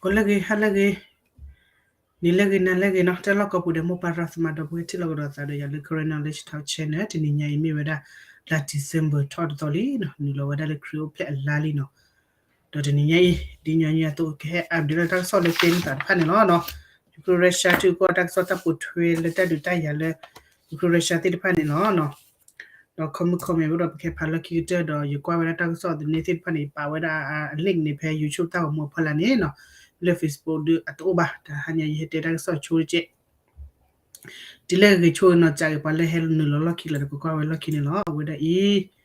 ဂီၤလၢအဂ့ၤ ဟါလၢအဂ့ၤ နံၤလၢအဂ့ၤ နၤလၢအဂ့ၤနီၤ, တၢ်လီၢ်ကိးပူၤဒီး မိၢ်ပၢ်ရသးမၤဒီပုၢ်ဝဲၢ်ထံၣ်လိာ်ကဒီးသးဒီးယၤလၢ Karen Knowledge Talk Channel တနံၤညါအံၤမ့ၢ်ဝဲဒၣ် လါ December ထီၣ်တသီလံနီၤ, နုာ်လီၤဝဲဒၣ်လၢခရံာ်အိၣ်ဖျဲၣ်အလါလံနီၤ, ဒီးတနံၤညါအံၤ ဒ်ညီနုၢ်အသိးကဟဲ update လၢတၢ်ကစီၣ်လၢတဲန့ၢ်သးတဖၣ်န့ၣ်လီၤနီၤ, Ukraine Russia ထံကီၢ်တၢ်ကစီၣ်တၢ်ပိာ်ထွဲလၢတၢ်ဒုးတၢ်ယၤလၢ Ukraine Russia သ့ၣ်တဖၣ်န့ၣ်လီၤနီၤ. ဒီး comment comment ဝဲဒီးပကဟဲဖးလီၢ်ခံကတၢၢ်ဒီး ယကွၢ်ဝဲဒၣ်တၢ်ကစီၣ်သန့သ့ၣ်တဖၣ်န့ၣ် ယပာ်ဝဲဒၣ်အ link န့ၣ် ဖဲYouTubeတၢ်ဂီၤမူအဖီလာ်န့ၣ်နီၤ, လၢ Facebook ဒုးအတအိၣ်ဘၣ်, တဟါညါယဟဲတဲတၢ်ကစီၣ်ဆိတကဲး, ဒ်လဲၣ်ဂ့ၤဆိနီၤ ကးက့ၤပှၤလၢဟဲနုာ်လီၤလီၢ်ခံလီၤဒီး ကကွၢ်ဝဲလီၢ်ခံန့ၣ်လီၤ. အဝဲဒၣ်အံၤ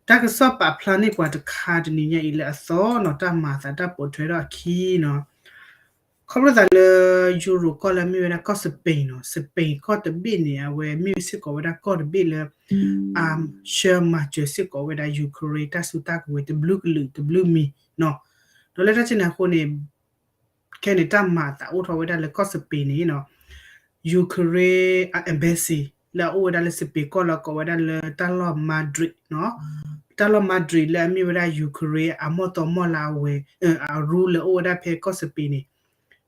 တၢ်ကစီၣ်ပာ်ဖျါန့ၢ်ပှၤတခါတနံၤညါအံၤလၢအသီနီၤ, တၢ်မၤအသးတၢ်ပိာ်ထွဲထီၣ်အခံနီၤ, ခီဖျိသးလၢ Europe ကီၢ်လၢအမ့ၢ်ဝဲဒၣ်ကီၢ် Spain နီၤ, Spain ကီၢ်တဘ့ၣ်န့ၣ် အဝဲမ့ၢ်စ့ၢ်ကီးဝဲဒၣ်ကီၢ်တဘ့ၣ်လၢ အဆှၢမၤစၢၤစ့ၢ်ကီးဝဲဒၣ် Ukraine တၢ်စုတၢ်ကဝဲၤတဘျုးကလုာ်တဘျုးမံၤနီၤ, ဒီးလၢတၢ်ဆ့ၣ်န့ၣ်အဃိန့ၣ် ခဲန့ၣ် တၢ်မၤအသးအိၣ်ထီၣ်ဝဲဒၣ်လၢကီၢ် Spain န့ၣ်နီၤ, Ukraine အ embassy လၢအအိၣ်ဝဲဒၣ်လၢ Spain ကီၢ်လၢကိးဝဲဒၣ်လၢတၢ်လီၢ် Madrid နီၤ, တၢ်လီၢ် Madrid လၢအမ့ၢ်ဝဲဒၣ် Ukraine အမီၢ်သီမီၢ်လၤအဝဲၤ အရူလၢအိၣ်ဝဲဒၣ်ဖဲကီၢ် Spain န့ၣ်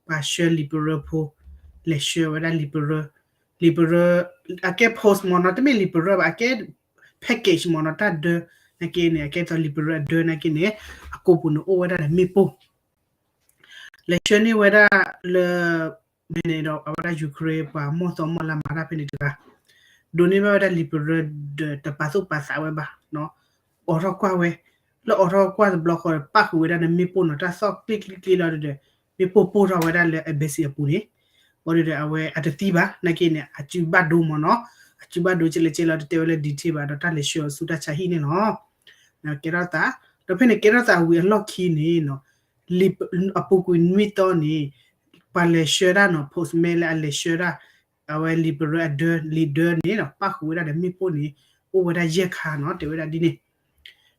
ပှၤဆှၢ liberal ဖိ လဲၤဆှၢဝဲဒၣ် liberal, liberal အကဲ post မ့ၢ်နီၤ, တမ့ၢ် liberal ဘၣ်, အကဲ package မ့ၢ်နီၤ, တၢ်ဒၢ နာ်က့န့ၣ် အကဲသိး liberal အဒၢနာ်က့န့ၣ် အကိာ်ပူၤန့ၣ်အိၣ်ဝဲဒၣ်ဒီးမ့ၣ်ပိၢ် လဲၤဆှၢန့ၢ်ဝဲဒၣ်လၢ မ့ၢ်န့ၣ်ဒီး အဝဲဒၣ် Ukraine ပှၤမီၢ်သီမီၢ်လၤမၤတၢ်ဖဲန့ၣ်တဂၤ ဒိးန့ၢ်ဘၣ်ဝဲဒၣ် liberal ဒီးတပာ်သူၣ်ပာ်သးဝဲဘၣ်, အိးထီၣ်ကွၢ်ဝဲ, လၢအိးထီၣ်ကွၢ်တဘျီဃီဒီး ပၣ်ဃုာ်ဝဲဒၣ်န့ၣ် မ့ၣ်ပိၢ်နီၤ, တၢ်သီၣ်ကျ့ကျ့ကျ့လီၤဒီး မ့ၣ်ပိၢ်ပိၢ်ထီၣ်ဝဲဒၣ်လၢ embassy အပူၤန့ၣ်, ဘၣ်ဒီးအဝဲအတသံဘၣ် နာ်က့န့ၣ် အစုဘၣ်ဒိမ့ၢ်နီၤ, အစုဘၣ်ဒိကဲလဲၣ်ကဲလဲၣ် တတဲဝဲလၢ detail ဘၣ်ဒီး တၢ်လဲၤဆှၢအီၤဆူတၢ်ဆါဟံၣ်န့ၣ်လီၤ. ကဲထီၣ်သး, ဒီးဖဲန့ၣ်ကဲထီၣ်သးဝံၤအလီၢ်ခံန့ၣ်နီၤ အပူၤကွံာ်နွံသီန့ၣ် ပှၤလဲၤဆှၢဒၣ်နီၤ postman လၢအလဲၤဆှၢဒၣ် အဝဲ liberal အဒၢ leader န့ၣ်နီၤ ပၣ်ဃုာ်ဝဲဒၣ်ဒီးမ့ၣ်ပိၢ်န့ၣ် အိၣ်ဝဲဒၣ်ယဲၢ်ခါနီၤ တဲဝဲဒၣ်ဒ်န့ၣ်,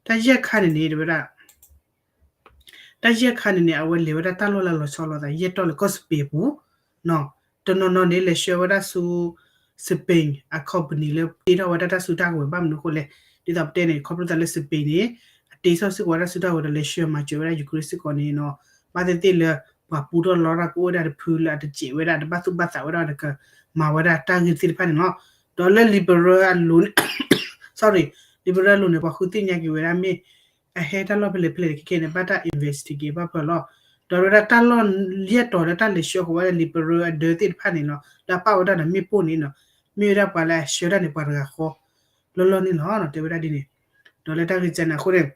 တၢ်ယဲၢ်ခါန့ၣ်န့ၣ် တဲဝဲဒၣ် တၢ်ယဲၢ်ခါန့ၣ်န့ၣ် အဝဲလဲၤဝဲဒၣ်တၢ်လီၢ်လၢလီၤဆီလိာ်သး ယဲၢ်တီၢ်လၢကီၢ် Spain အပူၤနီၤ, တနီၤနီၤန့ၣ် လဲၤဆှၢဝဲဒၣ်ဆူ Spain အ company လၢတ့ထီၣ်ဝဲဒၣ်တၢ်စုတၢ်ကဝဲၤ ဘၣ်မနုၤအဃိလဲၣ်, ဒ်သိးပတဲန့ၣ် ခီဖျိသးလၢ Spain န့ၣ် အတ့ထီၣ်စ့ၢ်ကီးဝဲဒၣ်စုတၢ်ကဝဲၤဒီးလဲၤဆှၢမၤစၢၤဝဲဒၣ် Ukraine စ့ၢ်ကီးန့ၣ်နီၤ, ဘၣ်သ့ၣ်သ့ၣ်လၢ ပှၤပူထီၣ်လီတၢ်ကအိၣ်ဝဲဒၣ်တဖုလၢအတစဲးဝဲဒၣ် တဘၣ်သူၣ်ဘၣ်သးဝဲဒၣ်ဒီးကမၤဝဲဒၣ်တၢ်ဂ့ၢ်သ့ၣ်တဖၣ်န့ၣ်လီၤ. ဒီးလၢ liberal အလိၤန့ၣ် sorry, liberal အလိၤန့ၣ် ပှၤဃုသ့ၣ်ညါက့ၤဝဲဒၣ်မ့ၢ် အဟဲတၢ်လီၢ်ဖဲလဲၣ်ဖဲလဲၣ်ခဲခဲန့ၣ် ဘၣ်တၢ် investigate ဘၣ်ဖၢလီၤ. ဒီးဝဲဒၣ်တၢ်လီၢ်ယဲၢ်တီၤလၢတၢ်လဲၤဆှၢဃီၤဝဲဒၣ် liberal အဒၢသ့ၣ်တဖၣ်န့ၣ်နီၤ လၢအပၣ်ဝဲဒၣ်ဒီးမ့ၣ်ပိၢ်န့ၣ်နီၤ မ့ၢ်ဝဲဒၣ်ပှၤလၢအဆှၢတၢ်န့ၣ် ပှၤတဂၤဃီ လီၢ်လီၢ်န့ၣ်လီၤ. တဲဝဲဒၣ်ဒ်န့ၣ်, ဒီးလၢတၢ်ဂ့ၢ်ကန့ၣ်အဃိန့ၣ်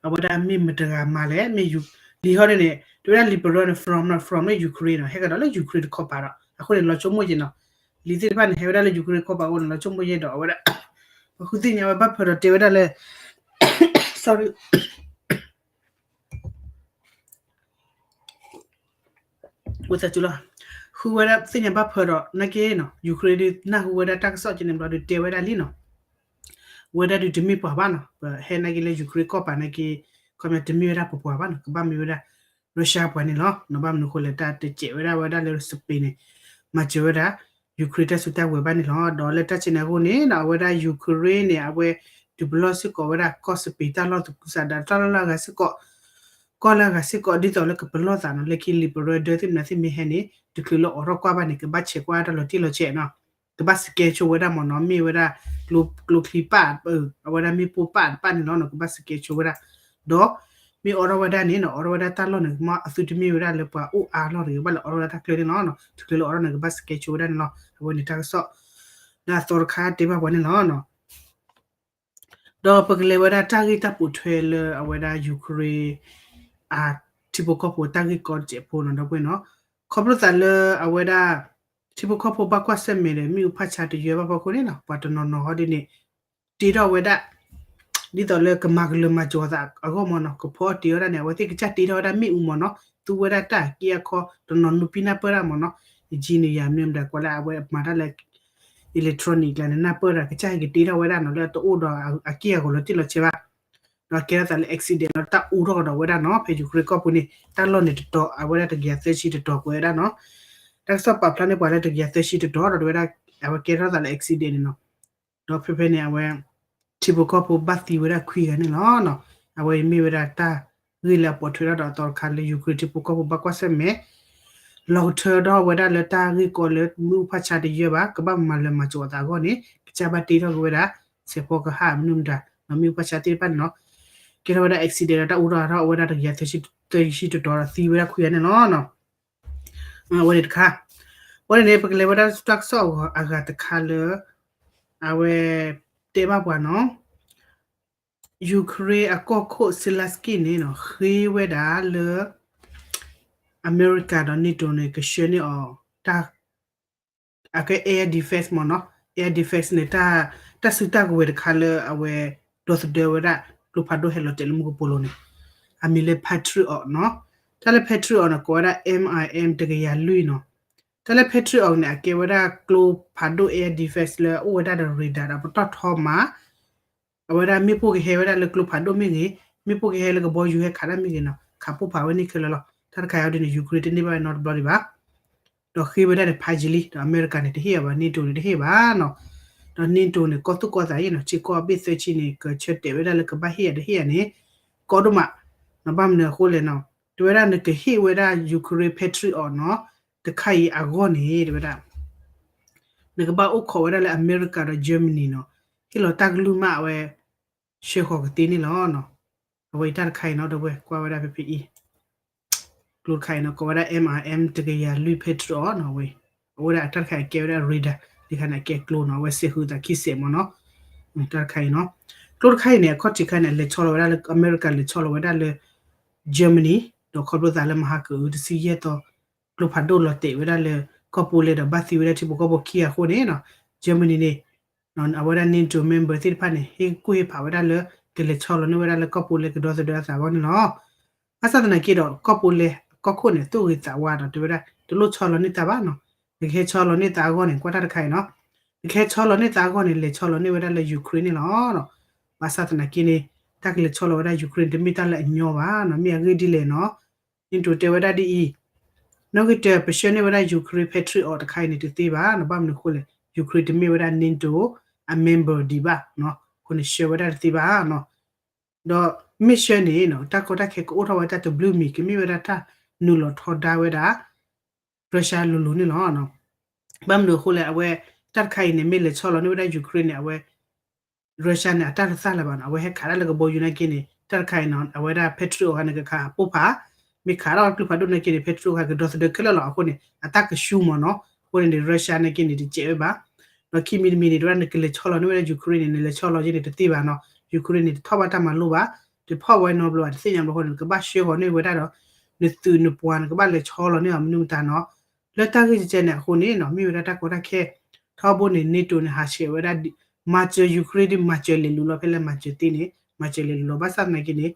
အဝဲဒၣ်မ့ၢ်မတၤတဂၤမၤလဲၣ် မ့ၢ် လံာ်ဟီန့ၣ်န့ၣ် တဲဝဲဒၣ် liberal န့ၣ် from နီၤ from လၢ Ukraine နီၤ ဟဲကဒီးလၢ Ukraine တခီပၤဒီး အဃိန့ၣ် လီၤဆိကမိၣ်က့ၤနီၤ လံာ်သ့ၣ်တဖၣ်န့ၣ် ဟဲဝဲဒၣ်လၢ Ukraine တခီပၤအဃိန့ၣ် လီၤဆိကမိၣ်ယဲဒီးအဝဲဒၣ် ပှၤဃုသ့ၣ်ညါဝဲဘၣ်ဖၢဒီးတဲဝဲဒၣ်လၢ sorry ဝဲသးစူၤလီၤ ဃုဝဲဒၣ်သ့ၣ်ညါဘၣ်ဖၢဒီး နာ်က့နီၤ Ukraine ဒုးနၢ်ဟူဝဲဒၣ်တၢ်ကစီၣ်ကန့ၣ်ဘျီဒုးတဲဝဲဒၣ်လံနီၤ ဝဲဒၣ်ဒုးတမ့ၢ်ပှၤဘၣ်နီၤ ပဟဲနာ်က့လၢ Ukraine ကီၢ်ပၤနာ်က့ ခီပညီတမ့ၢ်ဝဲဒၣ်ပပှၤဘၣ်နီၤ ကဘၣ်မ့ၢ်ဝဲဒၣ် Russia ပှၤန့ၣ်လီၤ. ဘၣ်မနုၤအဃိလဲၣ် တၢ်တစဲးဝဲဒၣ်ဝဲဒၣ်လၢ Spain န့ၣ် မၤစၢၤဝဲဒၣ် Ukraine တၢ်စုတၢ်ကဝဲၤဘၣ်န့ၣ်လီၤ. ဒီးလၢတၢ်ဆ့ၣ်န့ၣ်အဃိန့ၣ် အဝဲဒၣ် Ukraine န့ၣ် အဝဲဒုးပလီၢ်စ့ၢ်ကီးဝဲဒၣ်ကီၢ် Spain တၢ်လီၢ်သူၣ်ခုသးဒါ တၢ်လီၢ်လၢအဂၤစ့ၢ်ကီး ကီၢ်လၢအဂၤစ့ၢ်ကီး ဒ်သိးလၢကပလီၢ်သးနီၤ လၢခံ liberal ဒၢသ့ၣ်မနုၤသ့ၣ်မ့ၢ်ဟဲန့ၣ် တချုးလၢအိးထီၣ်ကွၢ်ဘၣ်န့ၣ် ကဘၣ်ဆဲးကွၢ်တၢ်လီၤတံၢ်လီၤဆဲးနီၤ ကဘၣ် schedule ဝဲဒၣ်မ့ၢ်နီၤ မ့ၢ်ဝဲဒၣ် ကျိချံပၣ် အဝဲဒၣ်မ့ၣ်ပိၢ်ပၣ်တပၣ်န့ၣ်လီၤနီၤ ကဘၣ် schedule ဝဲဒၣ် ဒီး မ့ၢ်အိးထီၣ်ဝဲဒၣ်န့ၣ်နီၤ အိးထီၣ်ဝဲဒၣ်တၢ်လီၢ်န့ၣ် မ့ၢ်အသုတမ့ၢ်ဝဲဒၣ်လၢပှၤအိၣ်အါလီၢ်တဂ့ၤ ဘၣ်လၢအိးထီၣ်ဝဲဒၣ်တၢ်ချၢန့ၣ်လီၤ. တချုးလၢအိးထီၣ်န့ၣ် ကဘၣ် schedule ဝဲဒၣ်န့ၣ်လီၤ. အဝဲန့ၣ်တၢ်ကစီၣ် လၢအသီတခါတဲဘၣ်ပှၤန့ၣ်လီၤ. ဒီးပကလဲၤဝဲဒၣ်တၢ်ဂ့ၢ်တၢ်ပိာ်ထွဲလၢအဝဲဒၣ် Ukraine အထံဖိကီၢ်ဖိတၢ်ဂ့ၢ်ကီတစဲးဖိနီၤ ဒီပုၢ်ဝဲၢ်နီၤ ခီဖျိသးလၢအဝဲဒၣ် ထံဖိကီၢ်ဖိဘၣ်ကွၢ်ဆၢၣ်မဲာ်ဒီး မ့ၣ်အူဖးဆါတယၢဘၣ်ဖီခိၣ်န့ၣ်နီၤ ပှၤတနီၤနီၤဟီဒ်န့ၣ် တ့ထီၣ်ဝဲဒၣ် ဒ်သိးလၢကမၤကလၢၤမၤစၢၤသးအဂီၢ်မ့ၢ်နီၤ ကဖီအီၣ်တ့ထီၣ်ဝဲဒၣ်န့ၣ် အဝဲသ့ၣ်ကစၢ်တ့ထီၣ်ဝဲဒၣ်မ့ၣ်အူမ့ၢ်နီၤ သူဝဲဒၣ်တၢ်အက့အခီ တနီၤနီၤပံၣ်နၢ်ပၢၢ်တၢ်မ့ၢ်နီၤ ယံၤန့ၣ်ယၤမ့ၢ်မတၤကွၢ်လၢအဝဲမၤတၢ်လၢ electronic ကျါန့ၣ် နၢ်ပၢၢ်တၢ် ကစၢ်ဟဲက့ၤတ့ထီၣ်ဝဲဒၣ်နီၤ လၢအတအိၣ်ဒီးအက့ၢ်အဂီၤလီၤတံၢ်လီၤဆဲးဘၣ် ဒီးကဲထီၣ်သးလၢ accident လီၤ တၢ်အူထီၣ်ကဒီးဝဲဒၣ်နီၤ ဖဲ Ukraine ကီၢ်ပူၤန့ၣ် တၢ်လီၢ်န့ၣ်တတီၤ အဝဲဒၣ်တကယၤသၢဆံတတီၤကွဲးဝဲဒၣ်နီၤ တၢ်ကစီၣ်ပာ်ဖျါန့ၢ်ပှၤလၢတကယၤသၢဆံတတီၤဒီးဝဲဒၣ် အဝဲကဲထီၣ်သးလၢ accident န့ၣ်နီၤ ဒီးဖဲဖဲန့ၣ် အဝဲ ထံဖိကီၢ်ဖိဘၣ်သံဝဲဒၣ်ခွံဂၤန့ၣ်လီၤ. အဝဲမ့ၢ်ဝဲဒၣ်တၢ် ဂ့ၢ်လၢအပိာ်ထွဲထီၣ်ဒီးအသီတခါလၢ Ukraine ထံဖိကီၢ်ဖိဘၣ်ကွၢ်ဆၢၣ်မဲာ် လီၤကထၢထီၣ်ဝဲဒၣ်လၢတၢ်ဂ့ၢ်ကီလၢမ့ၣ်အူဖးဆါတယၢၢ်ဘၣ် ကဘၣ်မၤလၢၤမၤကၠီၤအသးအဂီၢ်န့ၣ် ကစၢ်ဘၣ်တ့ထီၣ်က့ၤဝဲဒၣ် ဆဲးဖီကဟၣ်မနုၤမတၤ မ့ၣ်အူဖးဆါသ့ၣ်တဖၣ်န့ၣ်လီၤ. ကဲထီၣ်ဝဲဒၣ် accident ဒီးတၢ်အူထီၣ်အါထီၣ်အဝဲဒၣ်တကယၤသၢဆံတတီၤဒီးသံဝဲဒၣ်ခွံဂၤန့ၣ်လီၤ. အဝဲန့ၣ်တခါ အဝဲန့ၣ်န့ၣ် ပကလဲၤဝဲဒၣ်တၢ်ကစီၣ်အဂၤတခါလၢ အဝဲတဲဘၣ်ပှၤနီၤ Ukraine အကီၢ်ခိၣ် Zelensky န့ၣ်နီၤ ဃ့ဝဲဒၣ်လၢ အမဲရကၤဒီး NATO န့ၣ် ကဆှၢန့ၢ်အီၤ တၢ် အကဲ air defense မ့ၢ်နီၤ air defense န့ၣ် တၢ်စုတၢ်ကဝဲၤတခါလၢအဝဲ ဒီသဒၢဝဲဒၣ် ကျိဖးဒိၣ်ဟဲလီၤတဲာ်လၢမူကပိာ်လိၤန့ၣ် အမံၤလၢ Patriot နီၤ တၢ်လၢ Patriot န့ၣ် ကိးဝဲဒၣ် M I M တကယၤလွံၢ်နီၤ တၢ်လၢ Patriot န့ၣ် အကဲဝဲဒၣ်ကျိဖးဒိၣ် air defense လၢအအိၣ်ဝဲဒၣ်ဒီး radar ဒီးပတီၢ်ထီမး အဝဲဒၣ်မ့ၣ်ပိၢ်ကဟဲဝဲဒၣ်လၢကျိဖးဒိၣ်မ့ၢ်ဂ့ၤ မ့ၣ်ပိၢ်ကဟဲလၢကဘီယူၤဟဲခးတၢ်မ့ၢ်ဂ့ၤနီၤ ခးပိၢ်ဖးဝဲန့ၢ်ခဲလၢာ်လီၤ. တၢ်တခါအံၤဒ်န့ၣ် Ukraine တန့ၢ်ဘၣ်ဝဲနီတဘျီဒံးဘၣ် ဒီးဃ့ဝဲဒၣ်န့ၣ် ဖးယံာ်လံ ဒီးအမဲရကၤန့ၣ်တဟ့ၣ်အီၤဘၣ် NATO န့ၣ်တဟ့ၣ်ဘၣ်နီၤ ဒီး NATO န့ၣ် ကီၢ်သူၣ်ကီၢ်သးအံၤနီၤ ထံကီၢ်အဘ့ၣ်သၢဆံန့ၣ် ကဆၢတဲာ်ဝဲဒၣ်လၢကဘၣ်ဟ့ၣ်ယၤတဟ့ၣ်ယၤန့ၣ် ကီဒိၣ်မး ဘၣ်မနုၤအဃိလဲၣ်နီၤ တဲဝဲဒၣ်နကဟ့ၣ်ဝဲဒၣ် Ukraine Patriot နီၤ တခါအံၤအဂီၢ်န့ၣ် တဲဝဲဒၣ် နကဘၣ်အိၣ်ခိးဝဲဒၣ်လၢအမဲရကၤဒီး Germany နီၤ ဟ့ၣ်လီၤတၢ်ကလုၢ်မးအဝဲ ဆှၢဃီၤကသ့န့ၣ်လီၤ. အဝဲအံၤတၢ်တခါအံၤနီၤ ဒီပုၢ်ဝဲၢ်ကွၢ်ဝဲဒၣ်ဖဲဖဲအံၤ ကျိတခါအံၤနီၤ ကိးဝဲဒၣ် M I M တကယၤလွံၢ် Patriot နီၤ အဝဲ အဝဲဒၣ်အတၢ်တခါအံၤကဲဝဲဒၣ် radar လံခါန့ၣ် အကဲကျိနီၤ အဝဲစဲးဃုာ်သးခံစဲးမ့ၢ်နီၤ တၢ်တခါအံၤနီၤ ကျိတခါအံၤန့ၣ် အခီၣ်ထံးခါန့ၣ် အလဲၤဆီလီၤဝဲဒၣ်လၢ အမဲရကၤလဲၤဆီလီၤဝဲဒၣ်လၢ Germany ဒီးခီဖျိသးလၢမဟါကအုးတဆံယဲၢ်သီ ကျိဖးဒိၣ်လီၤတဲာ်ဝဲဒၣ်လၢ ကီၢ်ပူၤလဲၣ်ဒီးဘၣ်သံဝဲဒၣ်ထံဖိကီၢ်ဖိခံဂၤအဃိန့ၣ်နီၤ Germany န့ၣ် အဝဲဒၣ် NATO member သ့ၣ်တဖၣ်န့ၣ် ဟ့ၣ်ကူၣ်ဟ့ၣ်ဖးဝဲဒၣ်လၢ ကလဲၤဆီလီၤန့ၢ်ဝဲဒၣ်လၢကီၢ်ပူၤလဲၣ်ကဒီသဒၢအသးအဂီၢ်န့ၣ်လီၤ. ဘၣ်ဆၣ်သနာ်က့ဒီး ကီၢ်ပူၤလဲၣ်ကီၢ်ခိၣ်န့ၣ် သူၣ်ဂ့ၤသးဝါဒီးတဲဝဲဒၣ် တလိၣ်ဆီလီၤန့ၢ်သးဘၣ်နီၤ နကဟဲဆီလီၤန့ၢ်သးအဂီၢ်န့ၣ် ကွၢ်တၢ်တခါအံၤနီၤ နကဟဲဆီလီၤန့ၢ်သးအဂီၢ်န့ၣ် လဲၤဆီလီၤန့ၢ်ဝဲဒၣ်လၢ Ukraine န့ၣ်လီၤ. ဘၣ်ဆၣ်သနာ်က့န့ၣ် တၢ်ကလဲၤဆီလီၤဝဲဒၣ် Ukraine တမ့ၢ်တၢ်လၢအညီဘၣ်နီၤ မ့ၢ်အဂ့ၢ်ဒ်လဲၣ်နီၤ NATO တဲဝဲဒၣ်ဒ်အံၤ နီၣ်ဂံၢ်တၢ ပဆှၢန့ၢ်ဝဲဒၣ် Ukraine Patriot တခါအံၤန့ၣ်တသ့ဘၣ်နီၤ ဘၣ်မနုၤအဃိလဲၣ် Ukraine တမ့ၢ်ဝဲဒၣ် NATO အ member ဒံးဘၣ်နီၤ အဃိန့ၣ်ဆှၢဝဲဒၣ်တသ့ဘၣ်နီၤ ဒီးမ့ၢ်ဆှၢန့ၣ်နီၤ တၢ်ကီတၢ်ခဲကအိၣ်ထီၣ်ဝဲတၢ်တဘျုးမံၤ ကမ့ၢ်ဝဲဒၣ်တၢ်နုာ်လီၤထီဒါဝဲဒၣ် Russia လိၤလိၤန့ၣ်လီၤ. ဘၣ်မနုၤအဃိလဲၣ် အဝဲတၢ်တခါအံၤန့ၣ် မ့ၢ်လဲၤဆီလီၤန့ၢ်ဝဲဒၣ် Ukraine န့ၣ် အဝဲ Russia န့ၣ် အတၢ်တသၣ်လၢၤဘၣ်နီၤ အဝဲဟဲခးတၢ်လၢကဘီယူၤနာ်က့န့ၣ် တၢ်တခါအံၤနီၤ အဝဲဒၣ် Patriot ခါန့ၣ် ကခးပိၢ်ဖး မ့ၢ်ခးထီၣ်ကျိဖးဒိၣ်နာ်က့န့ၣ် Patriot ခါကဒီသဒၢခဲလၢာ်လီၤ. အဃိန့ၣ် အတၢ်ကဆူမ့ၢ်နီၤ အဃိန့ၣ်န့ၣ် Russia နာ်က့န့ၣ် တစဲးဝဲဘၣ် ဒီးခံမံၤတမံၤန့ၣ် တဲဝဲဒၣ်နကလဲၤဆီလီၤန့ၢ်ဝဲဒၣ် Ukraine န့ၣ် နလဲၤဆီလီၤယ့ၢ်န့ၣ်တသ့ဘၣ်နီၤ Ukraine န့ၣ် တထီၣ်ဘၣ်တၢ်မၤလိဘၣ် တဖီၣ်ဝဲနီတဘျီဘၣ် တသ့ၣ်ညါဘျီအဃိန့ၣ် နကဘၣ်ဆှၢဃီၤန့ၢ်ဝဲဒၣ်ဒီး နသုးနပှၤနကဘၣ်လဲၤဆီလီၤန့ၢ်အီၤမနုၤမတၤနီၤ လၢတၢ်ဂ့ၢ်ကဲကဲန့ၣ်အဃိန့ၣ်နီၤ မ့ၢ်ဝဲဒၣ်တၢ်ကီတၢ်ခဲ ထီဘိန့ၣ် NATO န့ၣ် ဟးဆှဲးဝဲဒၣ် မၤစၢၤ Ukraine ဒ်မၤစၢၤလဲၤလူၤလီၤ ဖဲလဲၣ်မၤစၢၤသ့န့ၣ် မၤစၢၤလဲၤလူၤလီၤ ဘၣ်ဆၣ်သနာ်က့န့ၣ်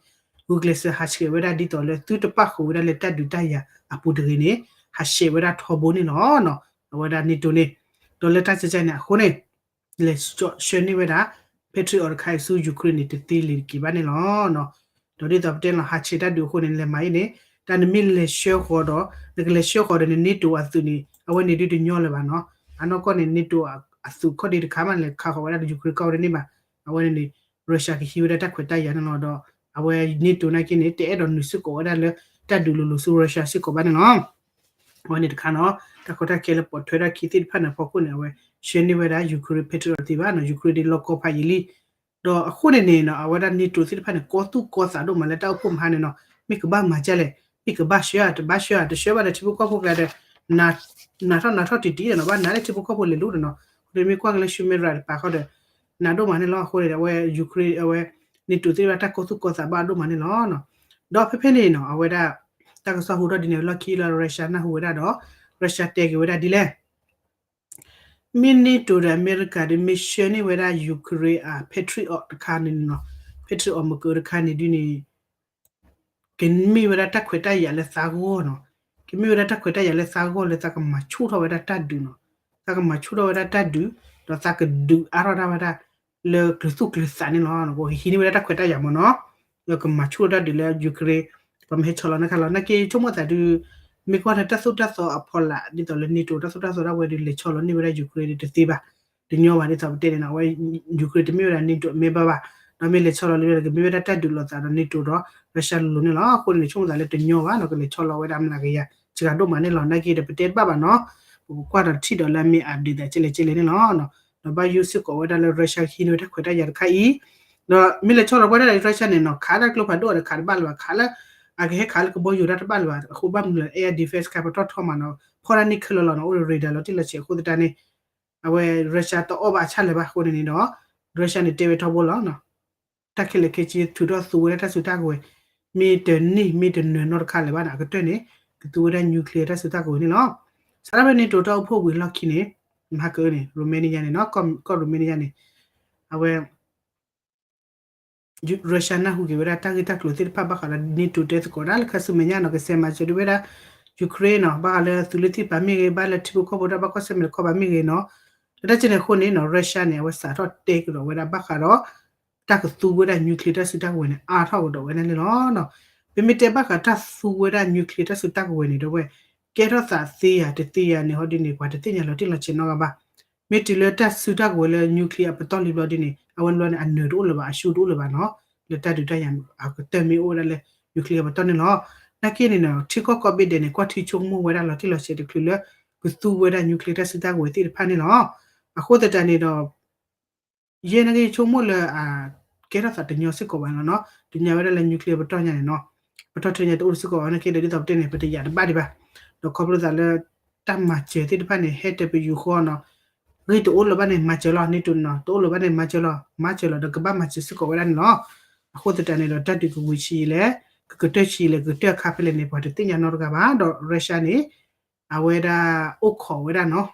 ဂုာ်ကျဲးစၢးဟးဆှဲးဝဲဒၣ်ဒ်သိးလၢ သုတပၣ်ဃုာ်ဝဲဒၣ်လၢတၢ်ဒုးတၢ်ယၤအပူၤတဂ့ၤန့ၣ် ဟးဆှဲးဝဲဒၣ်ထီဘိန့ၣ်လီၤ. အဝဲဒၣ် NATO န့ၣ် ဒီးလၢတၢ်ကဲကဲန့ၣ်အဃိန့ၣ် လဲၤဆှၢန့ၢ်ဝဲဒၣ် Patriot တခါအံၤဆူ Ukraine န့ၣ် တသ့လၢၤတက့ၤဘၣ်န့ၣ်လီၤ. ဒီးဒ်သိးပတဲလီၤ ဟးဆှဲးတၢ်ဒုးအဃိန့ၣ် နလဲၤမၤအံၤန့ၣ် တၢ်နမ့ၢ်လဲၤဆှၢဃီၤဒီး နကလဲၤဆှၢဃီၤဒီးန NATO အသုးန့ၣ် အဝဲန့ၣ်ဒုးတညီလၢၤဘၣ်နီၤ. အနီၢ်ကီၢ်န့ၣ် NATO အသုးခီၣ်ဒ့တခါမး လဲၤခးဃီၤဝဲဒၣ်လၢ Ukraine ကီၢ်ဝဲတန့ၢ်ဘၣ်. အဝဲန့ၣ်န့ၣ် Russia ကဟံးဝဲဒၣ်တၢ်ခွဲးတၢ်ယာ်န့ၣ်လီၤ. ဒီးအဝဲ NATO နာ်က့န့ၣ် တအဲၣ်ဒိးနုာ်စ့ၢ်ကီးဝဲဒၣ်လၢ တၢ်ဒုးလိၤလိၤဆူ Russia စ့ၢ်ကီးဘၣ်န့ၣ်လီၤ. အဝဲန့ၣ်တခါနီၤ တၢ်ကီတၢ်ခဲလၢပိာ်ထွဲထီၣ်ခံသ့ၣ်တဖၣ်န့ၣ်အဖီခိၣ်န့ၣ် အဝဲဆှၢန့ၢ်ဝဲဒၣ် Ukraine Patriot တသ့ဘၣ်နီၤ Ukraine ဒ်လီၢ်ကီၢ်ဖးယံာ်လံ. ဒီးအဃိန့ၣ်န့ၣ်နီၤ အဝဲဒၣ် NATO သ့ၣ်တဖၣ်န့ၣ် ကီသူၣ်ကီသးဒိၣ်မးလၢတၢ်အိၣ်ဖှိၣ်မဟါန့ၣ်နီၤ မ့ၢ်ကဘၣ်မၤဒ်လဲၣ် မ့ၢ်ကဘၣ်ဆှၢဧါ တဘၣ်ဆှၢဧါ တဆှၢဘၣ်ဒီးထံဖိကီၢ်ဖိကျါဒီး နးထီၣ်နးထီၣ်တံၢ်တံၢ်ဒီးနီၤ ဘၣ်နးလၢထံဖိကီၢ်ဖိလဲၤလူၤဒီးနီၤ အဃိန့ၣ်မ့ၢ်ကွၢ်က့ၤလၢ human right တပၤဃီဒီး နးဒိၣ်မးန့ၣ်လီၤ. အဃိန့ၣ်ဒီး အဝဲ Ukraine အဝဲ NATO သ့ၣ်တဖၣ်တၢ်ကီသူၣ်ကီသးဘၣ်ဒိၣ်မးန့ၣ်လီၤ. ဒီးဖဲဖဲန့ၣ်နီၤ အဝဲဒၣ် တၢ်ကစီၣ်ဟူထီၣ်ဒ်န့ၣ် လီၢ်ခံလၢ Russia နၢ်ဟူဝဲဒၣ်ဒီး Russia တဲက့ၤဝဲဒၣ်ဒ်လဲၣ် မ့ၢ် NATO ဒီးအမဲရကၤဒီး မ့ၢ်ဆှၢန့ၢ်ဝဲဒၣ် Ukraine အ Patriot တခါန့ၣ်နီၤ Patriot မကၢတခါန့ၣ်ဒ်န့ၣ် ကမ့ၢ်ဝဲဒၣ်တၢ်ခွဲးတၢ်ယာ်လၢသးဂီၢ်နီၤ ကမ့ၢ်ဝဲဒၣ်တၢ်ခွဲးတၢ်ယာ်လၢသးဂီၢ်လၢသးကမၤဆူၣ်ထီၣ်ဝဲဒၣ်တၢ်ဒုးနီၤ သးကမၤဆူၣ်ထီၣ်ဝဲဒၣ်တၢ်ဒုး ဒီးသးကဒုးအါထီၣ်တၢ်ဝဲဒၣ် လၢကျၢၤသူၣ်ကျၢၤသးန့ၣ်လီၤ. ကဟံးန့ၢ်ဝဲဒၣ်တၢ်ခွဲးတၢ်ယာ်မ့ၢ်နီၤ လၢကမၤဆူၣ်ထီၣ်တၢ်ဒုးလၢ Ukraine ပှၤမ့ၢ်ဟဲဆီလီၤနခါလီၤ နာ်က့ဆိကမိၣ်သးဒုး မ့ၢ်ကွၢ်လၢတၢ်သိၣ်တၢ်သီအဖီလာ် ဒ်သိးလၢ NATO တၢ်သိၣ်တၢ်သီဒၣ်ဝဲဒုး လဲၤဆီလီၤန့ၢ်ဝဲဒၣ် Ukraine ဒုးတသ့ဘၣ် တညီဘၣ်ဒ်သိးပတဲန့ၣ်နီၤ အဝဲ Ukraine တမ့ၢ်ဝဲဒၣ် NATO အ member ဘၣ် မ့ၢ်လဲၤဆီလီၤလံဒီး ကမ့ၢ်ဝဲဒၣ်တၢ်ဒုးလိာ်သးဒီး NATO ဒီး Russia လိၤလိၤန့ၣ်လီၤ. အဃိန့ၣ် ဆိကမိၣ်သးလၢတညီဘၣ်နီၤ ကလဲၤဆီလီၤဝဲဒၣ်မျးကယၤ စှၤဒိၣ်မးန့ၣ်လီၤ. နာ်က့ဒီး ပတဲတဘၣ်ဘၣ်နီၤ ပကကွၢ်ဒီးထံၣ်ဒီးလၢအမ့ၢ် update သးကဲလဲၣ်ကဲလဲၣ်န့ၣ်လီၤ. ဒီးဘၣ်ယိၣ်စ့ၢ်ကီးဝဲဒၣ်လၢ Russia ဟံးန့ၢ်ဝဲတၢ်ခွဲးတၢ်ယာ်တခါအံၤ ဒီးမ့ၢ်လဲၤဆီလီၤဝဲဒၣ် Russia န့ၣ်နီၤ ခးတၢ်ကျိဖးဒိၣ်ဒီးခးတဘၣ်လၢၤဘၣ် ခးလၢ အကဟဲခးလၢကဘီယူၤတၢ်တဘၣ်လၢၤဘၣ် အဃိဘၣ်မနုၤလၢ air defense ခါပတီၢ်ထီမးနီၤ ဖီၣ်တၢ်န့ၢ်ခဲလၢာ်လီၤနီၤ အိၣ်ဒီး radar လီၤတံၢ်လီၤဆဲးအဃိသတးန့ၣ် အဝဲ Russia တအီၣ်ဘၣ်အဆၣ်လၢၤဘၣ်အဃိန့ၣ်န့ၣ်ဒီး Russia န့ၣ်တဲဝဲထီဘိလီၤ တၢ်ခဲလၢာ်ခဲဆ့ထုးထီၣ်သူဝဲဒၣ်တၢ်စုတၢ်ကဝဲၤ မ့ၢ်တန့ၢ်မ့ၢ်တနၢၤနီတခါလၢၤဘၣ်န့ၣ် အကတၢၢ်န့ၣ် ကသူဝဲဒၣ် nuclear တၢ်စုတၢ်ကဝဲၤန့ၣ်လီၤ. စးထီၣ်ဖဲ NATO တၢ်အိၣ်ဖှိၣ်ဝံၤလီၢ်ခံန့ၣ် မဟါကန့ၣ် Romania န့ၣ်နီၤ ကီၢ် Romania န့ၣ် အဝဲ Russia နၢ်ဟူက့ၤဝဲဒၣ်တၢ်ဂ့ၢ်တၢ်ကျိၤသ့ၣ်တဖၣ်ဘၣ်ဃးဒီး NATO တဲသကိးတၢ်လၢခါဆူမဲာ်ညါနီၤ ကစဲးမၤစၢၤဒ်ဝဲဒၣ် Ukraine နီၤ ဘၣ်ဃးလၢသုးလ့ၣ်သ့ၣ်တဖၣ်မ့ၢ်ဂ့ၤ ဘၣ်လၢထံဖိကီၢ်ဖိတၢ်ဘၣ်ကွၢ်ဆၢၣ်မဲာ်တခီဘၣ်မ့ၢ်ဂ့ၤနီၤ လၢတၢ်ကဲန့ၣ်အဃိန့ၣ်နီၤ Russia န့ၣ် အဝဲစးထီၣ်တဲကဒီးဝဲဒၣ်ဘၣ်ဃးဒီး တၢ်ကသူဝဲဒၣ် nuclear တၢ်စုတၢ်ကဝဲၤန့ၣ် အါထီၣ်ကဒီးဝဲဒၣ်န့ၣ်လီၤ. ပမ့ၢ်တဲဘၣ်ဃးတၢ်သူဝဲဒၣ် nuclear တၢ်စုတၢ်ကဝဲၤန့ၣ်ဒီးဝဲ ကဲထီၣ်သးသ့ဧါတသ့ဧါန့ၣ် ဟီဒ်န့ၣ် ပှၤတသ့ၣ်ညါလီၤတံၢ်လီၤဆဲးနီတဂၤဘၣ်. မ့ၢ်တုၤလၢတၢ်စုတၢ်ကဝဲၤလၢ nuclear အပတီၢ်လံဘျီဒ်န့ၣ် အဝဲန့ၣ်ဘျီန့ၣ် အနၢၤတအိၣ်လၢၤဘၣ် အရှုံးတအိၣ်လၢၤဘၣ်နီၤ လၢတၢ်ဒုးတၢ်ယၤအကတၢၢ်မ့ၢ်အိၣ်ဝဲဒၣ်လၢ nuclear အပတီၢ်န့ၣ်လီၤ. နာ်က့န့ၣ်နီၤ ထံကီၢ်ကိးဘ့ၣ်ဒဲးန့ၣ် ကွၢ်ထံဆိကမိၣ်ဝဲဒၣ်လီၤတံၢ်လီၤဆဲးတချုးလၢ ကသူဝဲဒၣ် nuclear တၢ်စုတၢ်ကဝဲၤသ့ၣ်တဖၣ်န့ၣ်လီၤ. အဃိသတးန့ၣ်ဒီး ယဲနာ်က့ဆိကမိၣ်လၢ ကဲထီၣ်သးတညီစ့ၢ်ကီးဘၣ်လီၤနီၤ တညီဝဲဒၣ်လၢ nuclear ပတီၢ်ညါန့ၣ်နီၤ ပတီၢ်ထဲညါတအိၣ်စ့ၢ်ကီးဘၣ် နာ်က့ဒီးဒ်သိးပတဲန့ၣ် ပတယာ်တဘၣ်ဒံးဘၣ် ဒီးခီဖျိသးလၢ တၢ်မၤစၢၤသ့ၣ်တဖၣ်န့ၣ် ဟဲတပယူာ်ဃီနီၤ ဂ့ၢ်တအိၣ်လၢၤဘၣ်န့ၣ် မၤစၢၤလီၤ NATO နီၤ တအိၣ်လၢၤဘၣ်န့ၣ် မၤစၢၤလီၤ မၤစၢၤလီၤ ဒီးကဘၣ်မၤစၢၤစ့ၢ်ကီးဝဲဒၣ်န့ၣ်လီၤ. အဃိသတးန့ၣ်ဒီး တၢ်ဒုးကဝံၤဆံးလဲၣ် ကကတၢၢ်ဆံးလဲၣ် ကကတၢၢ်အခါဖဲလဲၣ်န့ၣ် ပှၤတသ့ၣ်ညါနီတဂၤဘၣ် ဒီး Russia န့ၣ် အဝဲဒၣ် အိၣ်ခိးဝဲဒၣ်နီၤ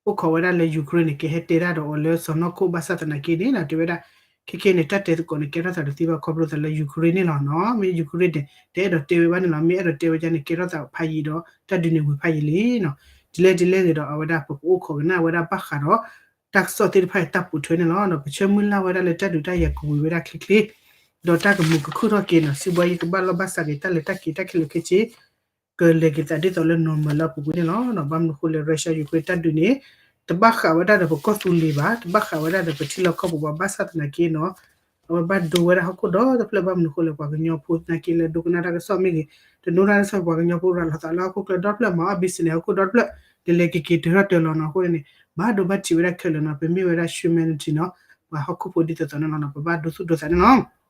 အိၣ်ခိးဝဲဒၣ်လၢ Ukraine န့ၣ် ကဟဲတဲတၢ်ဒီးအီၤလၢစီၢ်နီၤခိၣ်ဘၣ်ဆၣ်သနာ်က့န့ၣ်နီၤ တဲဝဲဒၣ် ခဲကဲန့ၣ် တၢ်တဲသကိးန့ၣ် ကဲထီၣ်သးတသ့ဘၣ်ခီဖျိသးလၢ Ukraine န့ၣ်လီၤနီၤ မ့ၢ် Ukraine န့ၣ် တအဲၣ်ဒိးတဲဝဲဘၣ်န့ၣ်လီၤ မ့ၢ်အဲၣ်ဒိးတဲဝဲဒၣ်န့ၣ် ကဲထီၣ်သးဖးယံာ်ဒီး တၢ်ဒုးန့ၣ်ဝံၤဖးယံာ်လံနီၤ ဒ်လဲၣ်ဒ်လဲၣ်ဂ့ၤဒီး အဝဲဒၣ်ပကအိၣ်ခိးကနၣ်ဝဲဒၣ်ဘၣ်ဃးဒီး တၢ်ကစီၣ်သ့ၣ်တဖၣ်အံၤတၢ်ပိာ်ထွဲန့ၣ်လီၤ. ဒီးပဆၢမုၢ်လၢ်ဝဲဒၣ်လၢတၢ်ဒုးတၢ်ယၤကဝံၤဝဲဒၣ်ချ့ချ့ ဒီးတၢ်ကမုာ်ကခုၣ်ထီၣ်က့ၤနီၤ စံးဘှီယံၤကဘၣ်လီၢ်ဘၣ်စးက့ၤတၢ်လဲၤတၢ်က့ၤတၢ်ခဲလၢာ်ခဲဆ့ ကလဲၤက့ၤသးဒ်သိးလၢ normal လၢအပူၤကွံာ်န့ၣ်လီၤ. ဘၣ်မနုၤဃိလဲၣ် Russia Ukraine တၢ်ဒုးန့ၣ် တဘၣ်ဃးဝဲဒၣ်ဒီးပကီၢ်သူလ့ၤဘၣ် တဘၣ်ဃးဝဲဒၣ်ဒီးပထံလီၢ်ကီၢ်ပူၤဘၣ် ဘၣ်ဆၣ်သနာ်က့နီၤ အဝဲဘၣ်ဒိဝဲဒၣ်ဟီၣ်ခိၣ်ဒီတဖျၢၣ် ဘၣ်မနုၤဃိလဲၣ် ပှၤကညီဖိသနာ်က့လၢဒိကနၣ်တၢ်ကစီၣ်မ့ၢ်ဂ့ၤ တနီၤတၢ်ကစီၣ် ပှၤကညီဖိရၤလီၤသးလၢဟီၣ်ခိၣ်ချၢဒီတဖျၢၣ် မၤအီၣ် business ဟီၣ်ခိၣ်ဒီတဖျၢၣ် လဲၤလဲၤက့ၤက့ၤတၢထီၣ်တၢလီၤနီၤ. အဃိန့ၣ် ဘၣ်ဒိဘၣ်ထံးဝဲဒၣ်ခဲလၢာ်နီၤ ပမ့ၢ်ဝဲဒၣ် humanity နီၤ ပှၤဟီၣ်ခိၣ်ဖိဒ်သိးသိးန့ၣ်လီၤနီၤ ပဘၣ်ဒိသူၣ်ဒိသးန့ၣ်လီၤ.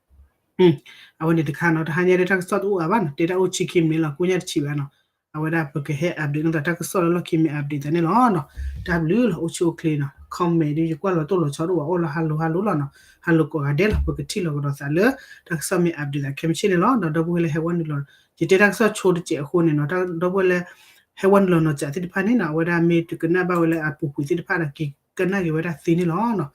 အဝဲန့ၣ်တခါနီၤ တဟါညါဒ်တၢ်ကစီၣ်တအိၣ်အါဘၣ်နီၤ တဲတၢ်အိၣ်ဆံခံမံးနံးလီၤ ကိညၣ်တဆံးဘၣ်နီၤ. အဝဲဒၣ်ပကဟဲ update န့ၣ်ဒီးတၢ်ကစီၣ်လၢလီၢ်ခံမ့ၢ် update သးန့ၣ်လီၤနီၤ. တၢ်ဘျုးလီၤ အိၣ်ဆူၣ်အိၣ်ချ့နီၤ comment ဒ်ယကွၢ်လီၤတိၢ်လီၤဆီဒိၣ်ဝဲ အိၣ်လီၤဟါလိၤဟါလိၤလီၤနီၤ ဟါလိၤကိးဂၤဒဲးလီၤ ပကထံၣ်လီၤကဒီးသးလၢ တၢ်ကစီၣ်မ့ၢ် update သးခဲမုၢ်ဆ့ၣ်န့ၣ်လီၤ. ဒီးဒီပုၢ်ဝဲၢ်လၢဟဲဝဲနုာ်လီၤ ယတဲတၢ်ကစီၣ်ဆိတစဲးအဃိန့ၣ်နီၤ ဒီပုၢ်ဝဲၢ်လၢ ဟဲဝဲနုာ်လီၤနီၤစးသ့ၣ်တဖၣ်န့ၣ်နီၤ အဝဲဒၣ်မ့ၢ်တကနၣ်ဘၣ်ဝဲလၢအပူၤကွံာ်သ့ၣ်တဖၣ်ဒီး က့ၤကနၣ်က့ၤဝဲဒၣ်သ့န့ၣ်လီၤနီၤ.